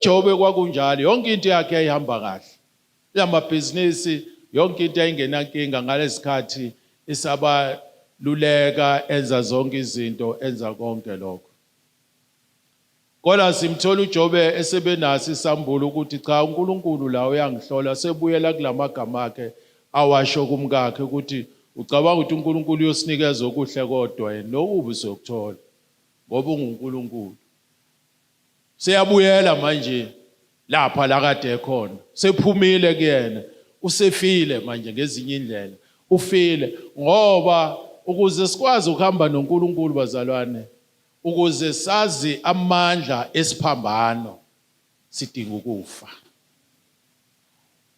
Jobe kwakunjalo, yonke into yakhe yayihamba kahle. Lamabhizinisi, yonke into yayingenankinga ngalesikhathi isabaluleka, enza zonke izinto, enza konke lokho. Kodwa simthola uJobe esebenaso isambulo ukuthi cha, uNkulunkulu la uyangihlola, sebuyela kulamagama akhe awasho kumkakhe ukuthi ucabanga ukuthi uNkulunkulu uyosinikeza okuhle kodwa yena nokubi siyokuthola ngoba unguNkulunkulu. Seyabuyela manje lapha la kade ekhona. Sephumile kuyena. Usefile manje ngezinye indlela. Ufile ngoba ukuze sikwazi ukuhamba noNkulunkulu bazalwane, ukuze sazi amandla esiphambano sidinga ukufa.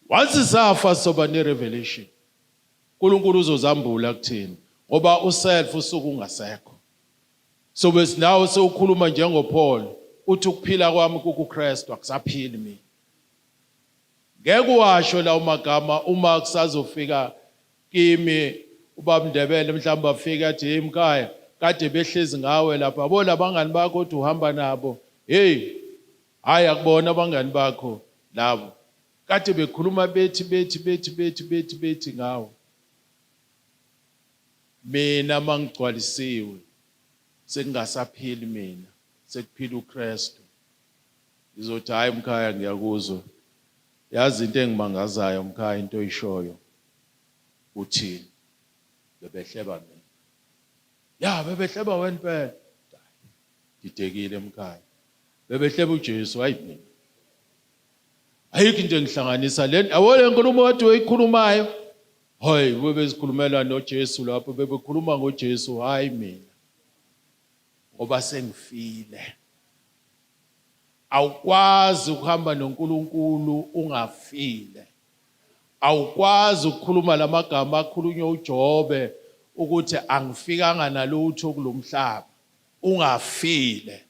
Once safa soba ne revelation. uNkulunkulu uzozambula kuthina ngoba uself usuke ungasekho. Sobe nawe sewukhuluma njengoPaul uthi ukuphila kwami kukuKristu akusaphili mina. Ngeke uwasho lawo magama uma kusazofika kimi ubaba Ndebele mhlawumbe afike athi hey mkhaya kade behlezi ngawe lapha yabo labangani bakho othi uhamba nabo hey hayi akubona abangani bakho labo kade bekhuluma bethi bethi bethi bethi bethi bethi ngawe. Mina mangigcwalisiwe sekungasaphili mina sekuphila uKristu. Ngizothi hayi mkhaya ngiyakuzwa. Yazi into engimangazayo mkhaya into oyishoyo uthini bebehleba mina. Ya bebehleba wena impela. Didekile mkhaya. Bebehleba uJesu hayi mina. Ayikho into engihlanganisa le yabo le nkulumo kade uyikhulumayo. Hayi bebezikhulumela noJesu lapho bebekhuluma ngoJesu hayi mina. Ngoba sengifile. Awukwazi ukuhamba noNkulunkulu ungafile. Awukwazi ukukhuluma lamagama akhulunywa uJobe ukuthi angifikanga nalutho kulomhlaba ungafile.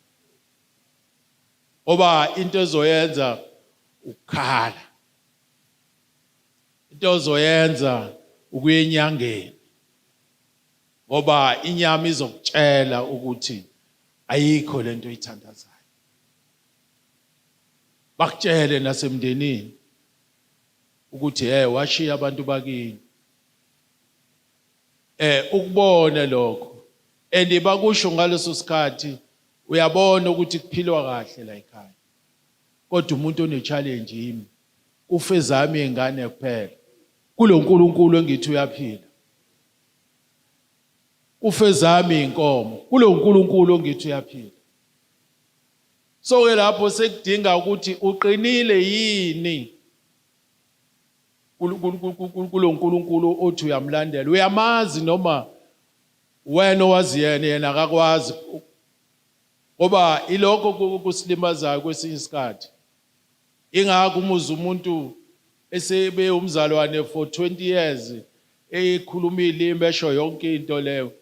Ngoba into ezoyenza ukukhala. Into ozoyenza ukuya enyangeni. Ngoba inyama izokutshela ukuthi ayikho lento oyithandazayo. Bakutshele nasemndenini ukuthi hey washiya abantu bakini. Eh ukubone lokho and bakusho ngaleso sikhathi uyabona ukuthi kuphilwa kahle la ekhaya. Kodwa umuntu one challenge yimi kufe zami ingane kuphela. Kulo nkulunkulu engithi uyaphila. Kufe zami inkomo kulo nkulunkulu ongithi uyaphila. So ke lapho sekudinga ukuthi uqinile yini kulo nkulunkulu othi uyamlandela. Uyamazi noma wena owazi yena, yena akakwazi. Ngoba ilokho kusilimazayo kwesinye isikhathi. Ingakho umuzi umuntu esebe umzalwane for 20 years ekhuluma ilimi esho yonke into leyo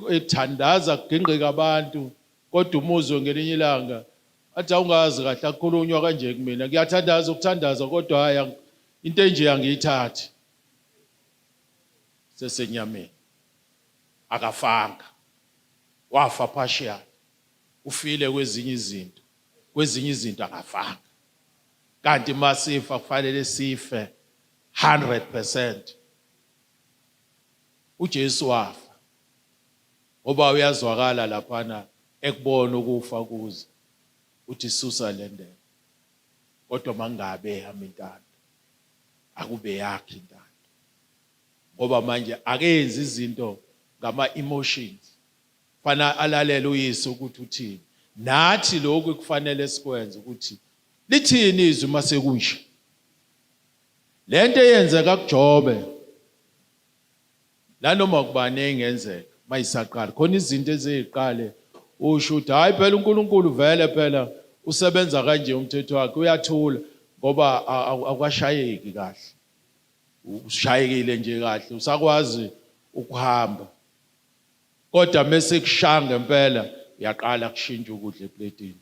ethandaza kugingqika abantu kodwa umuzwe ngelinye ilanga athi awungazi kahle akukhulunywa kanje kumina ngiyathandaza ukuthandaza kodwa hhayi into enje angiyithathi sesenyameni akafanga wafa partial ufile kwezinye izinto kwezinye izinto akafanga kanti masifa kufanele sife 100% uJesu wafa ngoba uyazwakala laphana ekubona ukufa kuze uthi susa le ndebe kodwa mangabe yami intando akube yakhe intando ngoba manje akenzi izinto ngama emotions fana alalele uyise ukuthi uthini nathi lokhu kufanele sikwenze ukuthi lithini izwi uma sekunje lento eyenzeka kuJobe nanoma kubani engenzeka mayisaqala khona izinto eziyiqale usho ukuthi hayi phela uNkulunkulu vele phela usebenza kanje umthetho wakhe uyathula ngoba akwashayeki kahle ushayekile nje kahle usakwazi ukuhamba kodwa mese kushaya ngempela uyaqala kushintsha ukudla epletini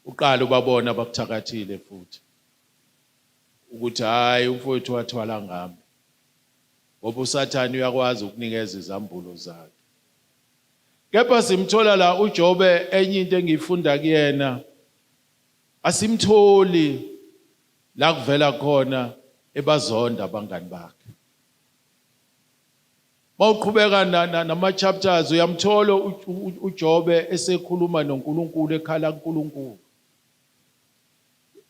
uqala ubabona abakuthakathile futhi ukuthi hayi umfowethu wathwala ngami ngoba uSathane uyakwazi ukunikeza izambulo zakhe kepha simthola la uJobe enye into engiyifunda kuyena. Asimtholi la kuvela khona ebazonda abangani bakhe. Mawuqhubeka nama chapters uyamthola uJobe esekhuluma noNkulunkulu ekhala kuNkulunkulu.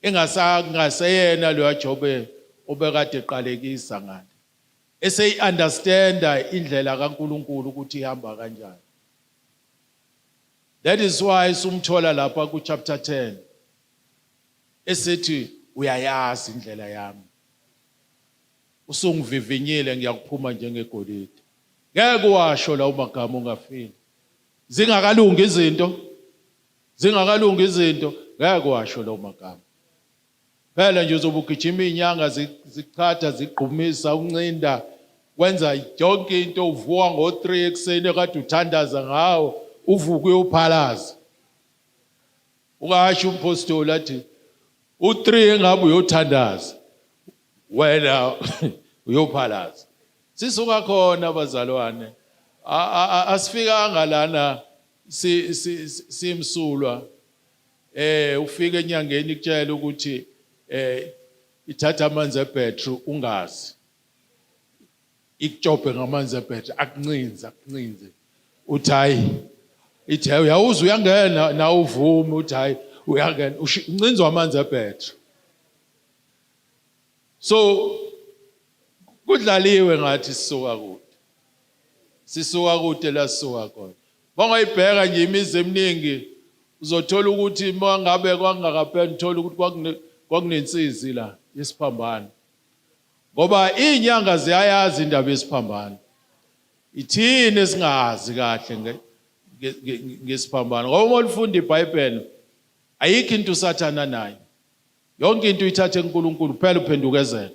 Engaseyena loya Jobe obekade eqalekisa ngale. Eseyi-understanda indlela kaNkulunkulu ukuthi ihamba kanjani. That is why sumthola lapha ku chapter 10 esethi uyayazi indlela yami. Usungivivinyile ngiyakuphuma njengegolide. Ngeke washo lawo magama ungafile. Zingakalungi izinto. Zingakalungi izinto ngeke washo lawo magama. Phela nje uzobe ugijima izinyanga zichatha zigqumisa uncinda wenza yonke into uvuka ngo-3 ekuseni kade uthandaza ngawo uvuke uyophalaza. Ukasho umpostoli athi u-3 engabe uyothandaza wena uyophalaza. Sisuka khona bazalwane asifikanga lana simsulwa eh ufike enyangeni ikutshela ukuthi eh ithatha amanzi ebhetri ungazi ikutshobhe ngamanzi ebhetri akuncinze akuncinze uthi hayi ithi hayi uyawuza uyangena nawe uvume uthi hayi uyangena uncinzwa amanzi ebhetri so kudlaliwe ngathi sisuka kude sisuka kude la sisuka khona Mawungayibheka nje imizi eminingi uzothola ukuthi mangabe kwakungakapheli uthola ukuthi kwakunensizi la yesiphambano. Ngoba izinyanga ziyayazi indaba yesiphambano. Ithini esingazi kahle ngesiphambano. Ngoba uma ulifunda iBhayibheli ayikho into uSathana nayo. Yonke into uyithathe kuNkulunkulu kuphela uphendukezela.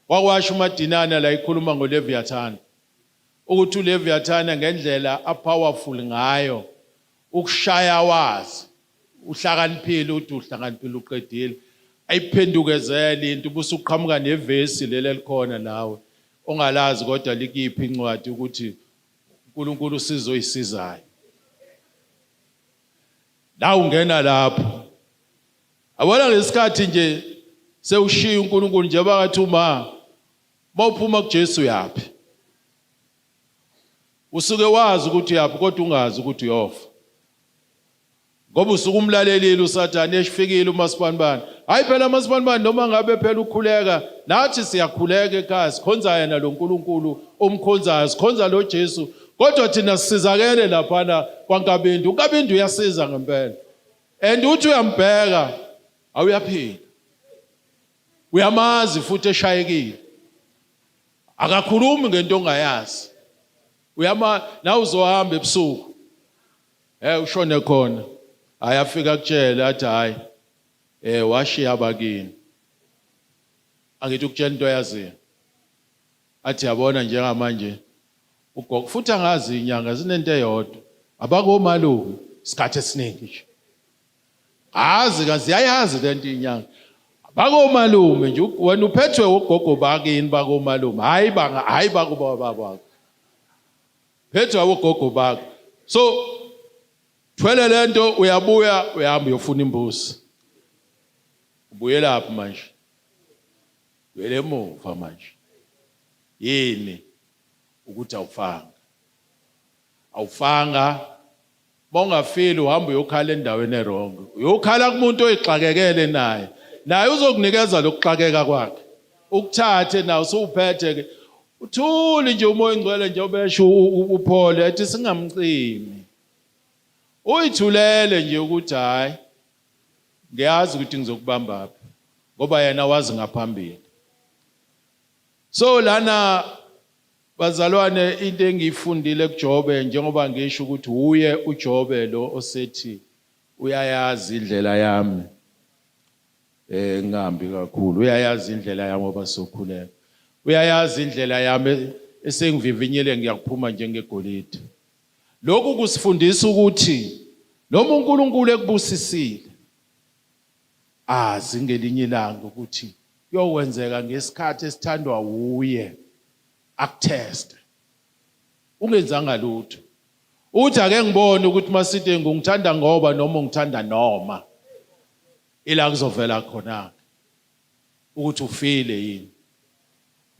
Kwakwasho uMadinana la ikhuluma ngoLeviathani. Ukuthi uLeviathana ngendlela apowerful ngayo ukushaya wazi uhlakaniphile uthi uhlakaniphile uqedile ayiphendukezele into ubusuqhamuka nevesi leli elikhona nawe ongalazi kodwa likiphi incwadi ukuthi uNkulunkulu usizo oyisizayo la ungena lapho abona ngesikhathi nje sewushiya uNkulunkulu nje bakathi uma Mawuphuma kuJesu uyaphi? Usuke wazi ukuthi uyaphi kodwa ungazi ukuthi uyofa. Ngoba usuke umlalelile uSathane eshifikile uMasibanibani. Hayi phela uMasibanibani noma ngabe phela ukhuleka nathi siyakhuleka ekhaya sikhonza yena lo nkulunkulu omkhonzayo sikhonza lo Jesu kodwa thina sisizakele laphana kwaNkabindi. UNkabindi uyasiza ngempela. And uthi uyambheka awuyaphila. Uyamazi futhi eshayekile. Akakhulumi ngento ongayazi. Uyama nawe uzohamba ebusuku. Eh ushone khona. Hayi afika akutshele athi hayi eh washiya abakini. Angithi ukutshela into oyaziyo. Athi yabona njengamanje ugogo futhi angazi inyanga zinento eyodwa. Abakomalume isikhathi esiningi nje. Azi kazi yayazi lento inyanga. Bakomalume nje wena uphethwe ugogo bakini bakomalume hayi banga hayi bakuba baba. Phethwe ogogo bakho. So thwele lento uyabuya uyahamba uyofuna imbuzi. Ubuyelaphi manje? Ubuyele emuva manje. Yini ukuthi awufanga? Awufanga Mawungafeli uhamba uyokhala endaweni erong. Uyokhala kumuntu oyixakekele naye. Naye uzokunikeza lokuxakeka kwakhe. Ukuthathe nawe usuphethe ke. Uthuli nje umoya ongcwele nje obesho uphole ethi singamcimi. Uyithulele nje ukuthi hayi ngiyazi ukuthi ngizokubamba phi ngoba yena wazi ngaphambili. So lana Bazalwane, into engiyifundile kuJobe, njengoba ngisho ukuthi wuye uJobe lo osethi uyayazi indlela yami, eh ngihambi kakhulu, uyayazi indlela yami ngoba sokhuleka. Uyayazi indlela yami esengivivinyile ngiyakuphuma njengegolide. Lokhu kusifundisa ukuthi noma uNkulunkulu ekubusisile azi ngelinye ilanga ukuthi kuyokwenzeka ngesikhathi esithandwa wuye akutheste ungenzanga lutho uthi ake ngibone ukuthi masite ngungithanda ngoba noma ungithanda noma. Ila kuzovela khona ukuthi ufile yini.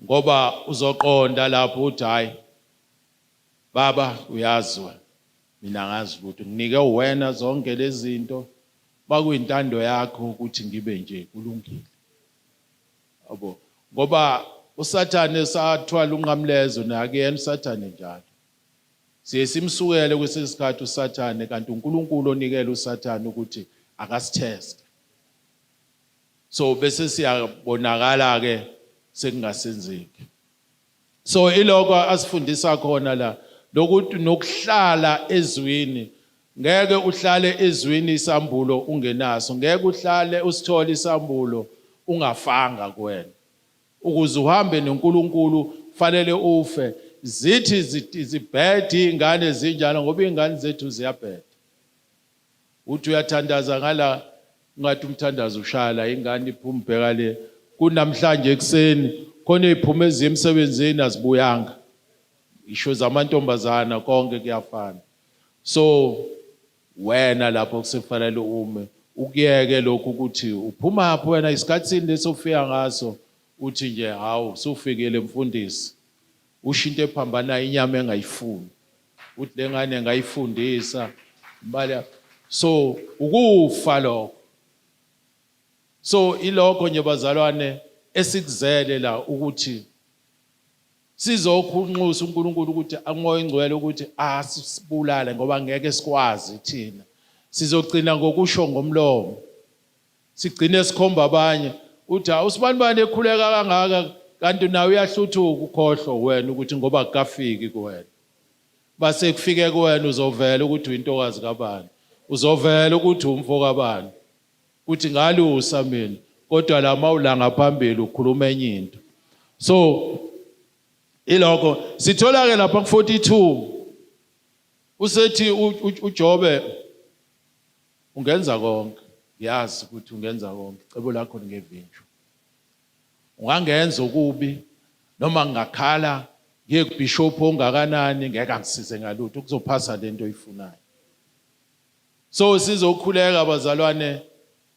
Ngoba uzoqonda lapho uthi hayi baba uyazi wena mina ngazi ukuthi nginike wena zonke lezi zinto bakuyintando yakho ukuthi ngibe nje kulungile. Yabo ngoba uSathane sathwala unqamlezo nakuyena uSathane njalo. Siye simsukele kwesinye isikhathi uSathane kanti uNkulunkulu onikele uSathane ukuthi akasitheste. So bese siyabonakala ke sekungasenzeki. So iloko asifundisa khona la lokuthi nokuhlala ezwini ngeke uhlale ezwini isambulo ungenaso ngeke uhlale usithole isambulo ungafanga kuwena ukuze uhambe noNkulunkulu fanele ufe zithi zibhede izingane zinjalo ngoba izingane zethu ziyabheda Uthi uyathandaza ngala ngathi umthandazo ushaya la ingane iphuma ubheka le kunamhlanje ekuseni khona eziphuma eziye emsebenzini azibuyanga isho zamantombazana konke kuyafana so wena lapho kusefanele ume ukuyeke lokhu ukuthi uphumaphi wena isikhathini leso ufika ngaso uthi nje hawu sufikile mfundisi Usho into ephambanayo inyama engayifuni. Uthi le ngane ngayifundisa imali so ukufa lokho. So ilokho nje bazalwane esikuzele la ukuthi sizokhunxusa uNkulunkulu ukuthi amoya ingcwele ukuthi asibulale ngoba ngeke sikwazi thina. Sizogcina ngokusho ngomlomo. Sigcine sikhomba abanye uthi hawu usibanibani ekhuleka kangaka kanti nawe uyahluthuka ukhohlwa wena ukuthi ngoba kukafiki kuwena. Base kufike kuwena uzovela ukuthi uyintokazi kabani. Uzovela ukuthi umfo kabani. Uthi ngalusa mina kodwa la mawula ngaphambili ukhuluma enye into. So ilokho sithola ke lapha ku 42 usethi uJobe Ungenza konke. Ngiyazi ukuthi ungenza konke. Icebo lakho lingevinjwe. Ungangenza okubi noma ngingakhala ngiye kubishop ongakanani ngeke angisize ngalutho kuzophasa lento oyifunayo. So sizokhuleka bazalwane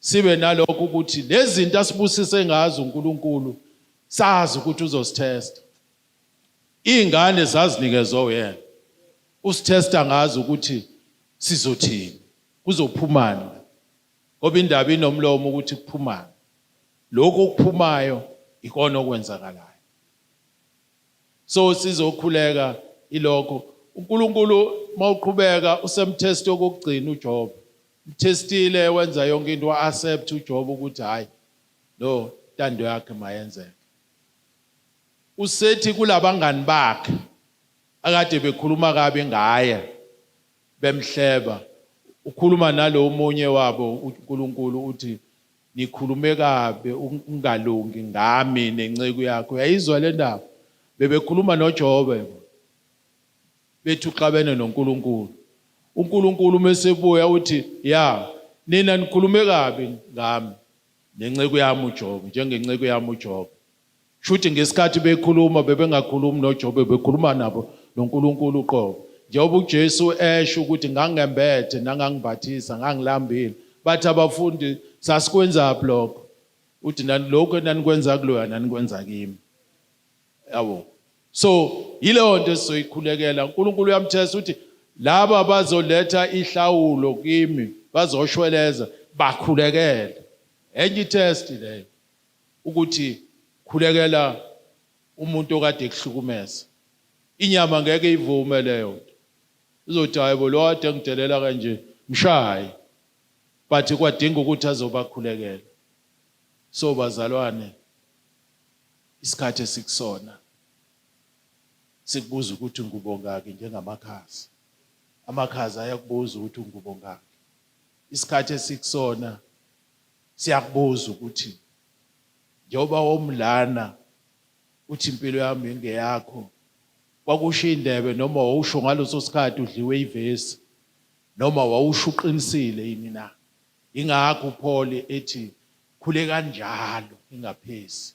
sibe nalokho ukuthi lezi zinto asibusise ngazo uNkulunkulu sazi ukuthi uzositesta. Iy'ngane zazinikezwe uyena. Usithesta ngazo ukuthi sizothini, kuzophumani la. Ngoba indaba inomlomo ukuthi kuphumani. Lokhu okuphumayo ikona okwenzakalayo. So sizokhuleka ilokho. uNkulunkulu mawuqhubeka usemtest okugcina uJob. Mthestile wenza yonke into wa accept uJob ukuthi hayi no ntando yakhe mayenzeke. Usethi kulabangani bakhe akade bekhuluma kabi ngaye bemhleba, ukhuluma nalo omunye wabo uNkulunkulu uthi nikhulume kabi ungalungi ngami nenceku yakho. Uyayizwa le ndaba? Bebekhuluma noJobe bethi uxabene noNkulunkulu. UNkulunkulu uma esebuya uthi ya nina nikhulume kabi ngami nenceku yami uJobe njengenceku yami uJobe. Shuthi ngesikhathi bekhuluma bebengakhulumi noJobe bekhuluma nabo noNkulunkulu uqobo. Njengoba uJesu esho ukuthi ngangembethe nangangimbathisa ngangilambile. Bathi abafundi sasikwenzaphi lokho? Uthi nani lokho enanikwenza kuloya nanikwenza kimi. Yabo. So yileyo nto esizoyikhulekela. uNkulunkulu uyamthesa uthi laba bazoletha ihlawulo kimi bazoshweleza bakhulekele. Enye itest leyo. Ukuthi khulekela umuntu okade ekuhlukumeza. Inyama ngeke ivume leyo nto. Izothi hayibo lo kade engidelela kanje mshaye. But kwadinga ukuthi azobakhulekela. So bazalwane isikhathi esikusona sikubuza ukuthi ngubongaki njengamakhaza. Amakhaza ayakubuza ukuthi ungubongaki. Isikhathi esikusona Siyakubuza ukuthi njengoba womlana uthi impilo yami ingeyakho kwakusho indebe noma wawusho ngaleso sikhathi udliwe ivesi noma wawusho uqinisile yini na? Ingakho uPaul ethi khule kanjalo ningaphezi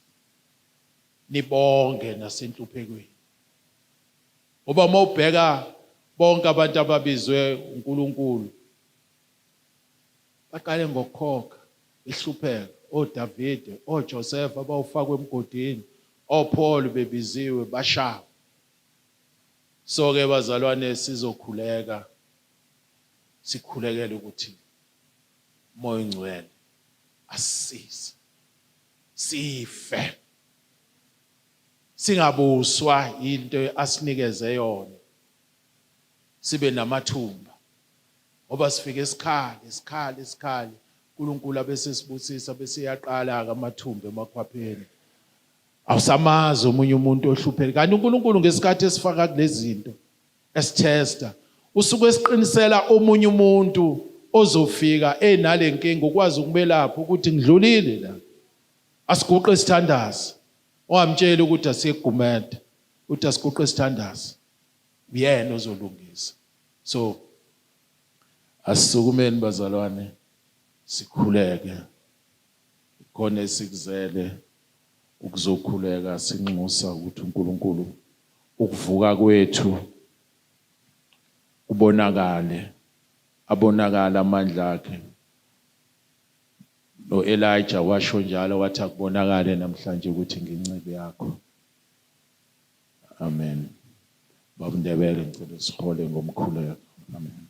nibonge nasenhluphekweni. Ngoba uma ubheka bonke abantu ababizwe uNkulunkulu baqale ngokukhokha. Ihlupheka oDavide, oJoseph abawufakwe emgodini, oPaul bebiziwe bashawa. So ke bazalwane sizokhuleka sikhulekele ukuthi uMoya oNgcwele asisize sife singabuswa into asinikeze yona sibe namathumba ngoba sifike esikhali esikhali esikhali uNkulunkulu abesesibusisa bese iyaqala ke amathumba emakhwapheni awusamazi omunye umuntu ohlupheke kanti uNkulunkulu ngesikhathi esifaka kulezinto esithesta usuke esiqinisela omunye umuntu ozofika enale nkinga ukwazi ukumelapha ukuthi ngidlulile la asiguqe sithandaze ungamtsheli ukuthi asiyegumede uthi asiguqe sithandaze uyena ozolungisa so asisukumeni bazalwane sikhuleke khona esikuzele ukuzokhuleka sinxusa ukuthi uNkulunkulu ukuvuka kwethu kubonakale abonakala amandla akhe no-Elijah washo njalo wathi akubonakale namhlanje ukuthi nginceku yakho amen. Baba Ndebele ngicela usihole ngomkhuleko. Amen.